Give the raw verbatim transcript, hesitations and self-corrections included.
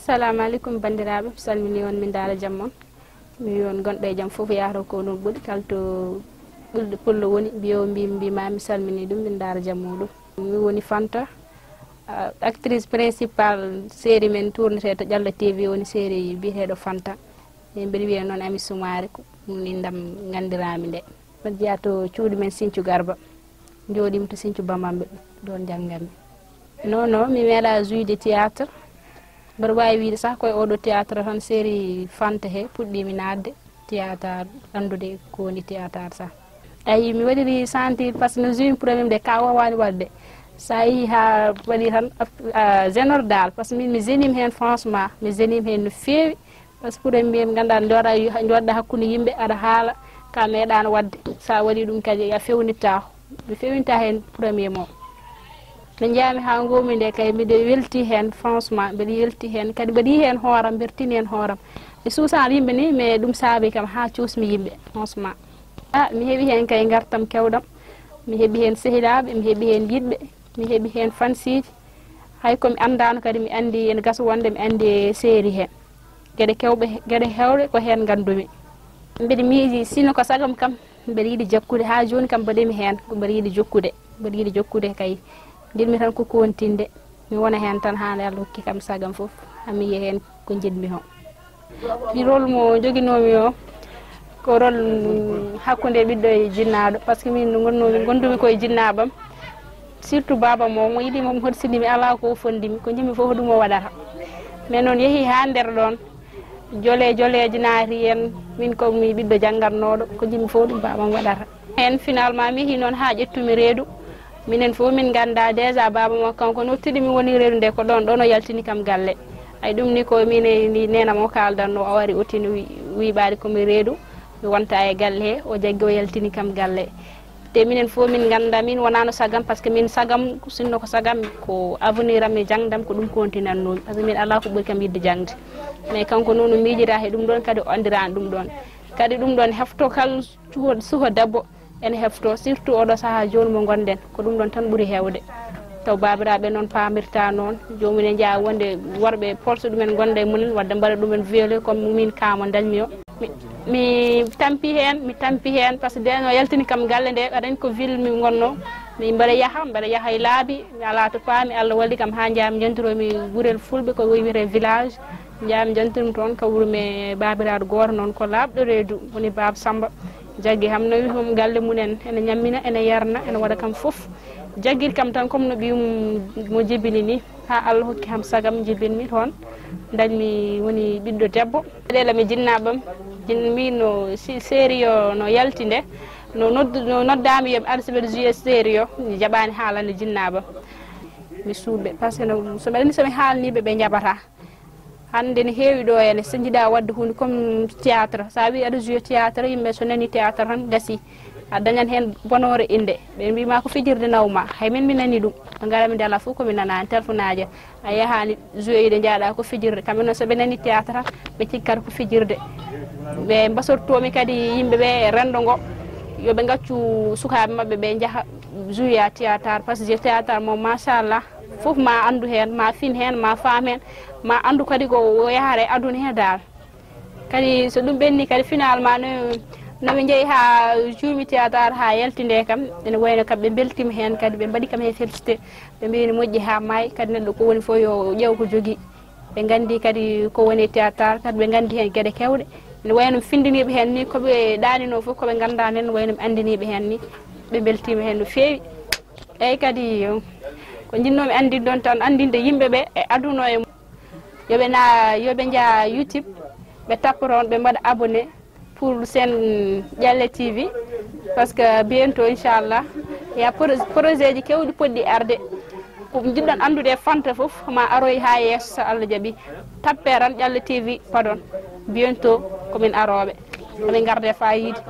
Assalamu aleykum, banndiraaɓe, mi salminii on, min ndaara jam mon. Mi wiya on ngonɗo e jam fof, yahata ko ɗum ɓuri. Kala to ɓulɗo pullo woni, mbiyo mbi, mbima mi salminii ɗum, min ndaara jam muɗum. Mi woni Fanta, ah, actrice principale série men tournetee to Ƴalla T V woni série biyeteeɗo Fanta. E mbeɗa wiya noon Ami Soumaré, ko ɗum ni ndam nganndirami nde. Mbeɗa jeyaa to cuuɗi men Sinthiou Garba, jooɗimi to Sinthiou Bamamɓe, ɗoon njannganmi. Non, non, mi meeɗa jouer de théâtre. Mbeɗa waawi wiyde sah koye oɗo théâtre tan, série Fanta he puɗɗimi naatde théâtre, anndude ko woni théâtre sah. Ayi, mi waɗiri sentir parce que no jouer premier de ka wawaani waɗde. Sa yehi ha waɗi tan, ah, génor dal, parce que min mi zenima heen franchement, mi zenima heen no feewi. Parce que pour en mbiyam ngannduɗaa jooɗa, jooɗɗa hakkunde yimɓe aɗa haala ka meeɗaano waɗde. Sa waɗi ɗum kadi a fewnittaako. Mi fewinta heen premier mo. Nde njahmi haa ngoomi nde kay mbiɗo welti heen franchement, mbiɗo welti heen kadi mbiɗo yiyi heen hooram, mbertini heen hooram. Mi suusaano yimɓe ni, mais ɗum saabi kam haa cuusmi yimɓe franchement. Ah, mi heɓi heen kay ngartam kewɗam, mi heɓi heen sehilaaɓe, mi heɓi heen yiɗɓe, mi heɓi heen fansiiji. Hay ko mi anndaano kadi mi anndi ene gasa wonde mi anndi e série he. Geɗe kewɓe, geɗe heewɗe ko heen nganndumi. Mbeɗa miiji sino ko sagam kam, mbeɗa yiɗi jokkude haa jooni kam mbaɗimi heen, ko mbeɗa yiɗi jokkude, mbeɗa yiɗi jokkude kay. Njiɗmi tan ko kontinde, mi wona heen tan haa nde Allah hokki kam sagam fof, haa mi yiya heen ko njiɗmi o. Mi rôle mo joginoomi o, ko rôle hakkunde ɓiɗɗo e jinnaaɗo, parce que min no ngonnoomi, ngonndumi ko e jinnaaɓam, surtout baaba mo, mo yiɗi mo, mi horsini mi, alaa ko fondimi, ko njiɗmi fof ɗum o waɗata. Mais noon yehi haa nder ɗoon, jole joleeji naati heen, min ko mi ɓiɗɗo janngannooɗo, ko njiɗmi fof ɗum baaba am waɗata. Heen finalement mi yehi noon haa ƴettumi reedu, minen fof min ngannda déjà baaba mo kanko no tiɗi mi woni reedu nde ko ɗoon, ɗoon o yaltini kam galle. Ay ɗum ni ko min e ni neena mo kaaldanno, o ari o tini wi-, wi ɓaari ko mi reedu, mi wonta e galle he, o jaggi o yaltini kam galle. Te minen fof min ngannda, min wonaano sagam, parce que min sagam, sinno ko sagam, ko avenir am e jangdam, ko ɗum kontinannoomi, parce que min alaa ko ɓuri kam yiɗde jangde. Mais kanko noon o miijira he ɗum ɗoon, kadi o anndiraani ɗum ɗoon. Kadi ɗum ɗoon hefto kala suho, suho debbo ene hefto, surtout oɗo sahaa jooni mo ngonɗen, ko ɗum ɗoon tan ɓuri heewde. Taw baabiraaɓe noon paamirta noon, joomum ene njeyaa wonde worɓe porse ɗumen ngonda e mumen, wadde mbaɗa ɗumen violé comme min ka mo dañmi o. Mi, mi tampi heen, mi tampi heen, parce que ndeen o yaltini kam galle nde, aɗa anndi ko ville mi ngonno, mi mbaɗa yaha, mbaɗa yaha e laabi, mi alaa to paami, Allah walli kam haa njaami njantiromi gurel fulɓe, ko wiyetee village, njaami njantirmi toon ka wuro me baabiraaɗo gooto noon, ko laaɓɗo reedu, woni Baaba Samba, jaggi ham nawi hom galle mumen, ene ñammina, ene yarna, ene waɗa kam fof, jaggiri kam tan comme no ɓiyum mo jibini ni. Haa Allah hokki ham sagam, njibinmi toon, dañmi woni ɓiɗɗo debbo. Ɗeɗe mi jinnaaɓam, jinmi no si-, série o no yalti nde, no noddu-, no noddaami yo mi ar si mbeɗa jouer série o, mi jaɓaani haalande jinnaaɓam. Mi suuɓe, parce que no, so mbeɗa anndi so mi haalnii ɓe, ɓe njaɓataa. Hannde ne heewi ɗo ene, so njiɗaa waɗde huunde comme théâtre, so a wii aɗa jouer théâtre, yimɓe so nani théâtre tan gasi. A dañan heen bonoore innde. Ɓe mbiima ko fijirde nawma. Hay min mi nani ɗum. Ɓe ngara mi nde alaa fof ko mi nanaani. Telefonaaji a yahaani jouer de njaaɗa ko fijirde. Kamɓe noon so ɓe nani théâtre tan ɓe cikkata ko fijirde. Ɓe mbasortoomi kadi yimɓe ɓe e renndo ngo yo ɓe ngaccu sukaaɓe maɓɓe ɓe njaha jouer théâtre. Parce que théâtre mo machallah fof ma anndu heen, ma fin heen, ma faam heen, ma anndu kadi ko o yahata e aduna he dal. Kadi so ɗum ɓenni kadi finalement no, no ɓe njehi haa juumi théâtre haa yalti nde kam, ene wayno kamɓe mbeltima heen kadi ɓe mbaɗi kam heen félicité, ɓe mbiyi no moƴƴi haa maayi kadi neɗɗo ko woni fof yo ƴeew ko jogii. Ɓe nganndi kadi ko woni théâtre kadi ɓe nganndi heen geɗe kewɗe. Ene wayno mi findiniiɓe heen ni ko ɓe ɗaaninoo fof ko ɓe nganndaa heen, wayno mi anndiniiɓe heen ni ɓe mbeltima heen no feewi. Eeyi kadi ko njinnoomi anndinde ɗoon tan, anndinde yimɓe ɓe e aduna o e Yo ɓe na, yo ɓe njaha YouTube, ɓe tappa toon, ɓe mbaɗa abonné pour seen Ƴalle T V, parce que bientôt inchallah ya pro-, projet ji kewɗi poɗɗi arde. Ko jiɗɗon anndude e Fanta fof ma aroy haa yeeso so Allah jaɓi. Tappe tan Ƴalle T V paɗon. Bientôt ko min arooɓe. Ko min ngarde fayida.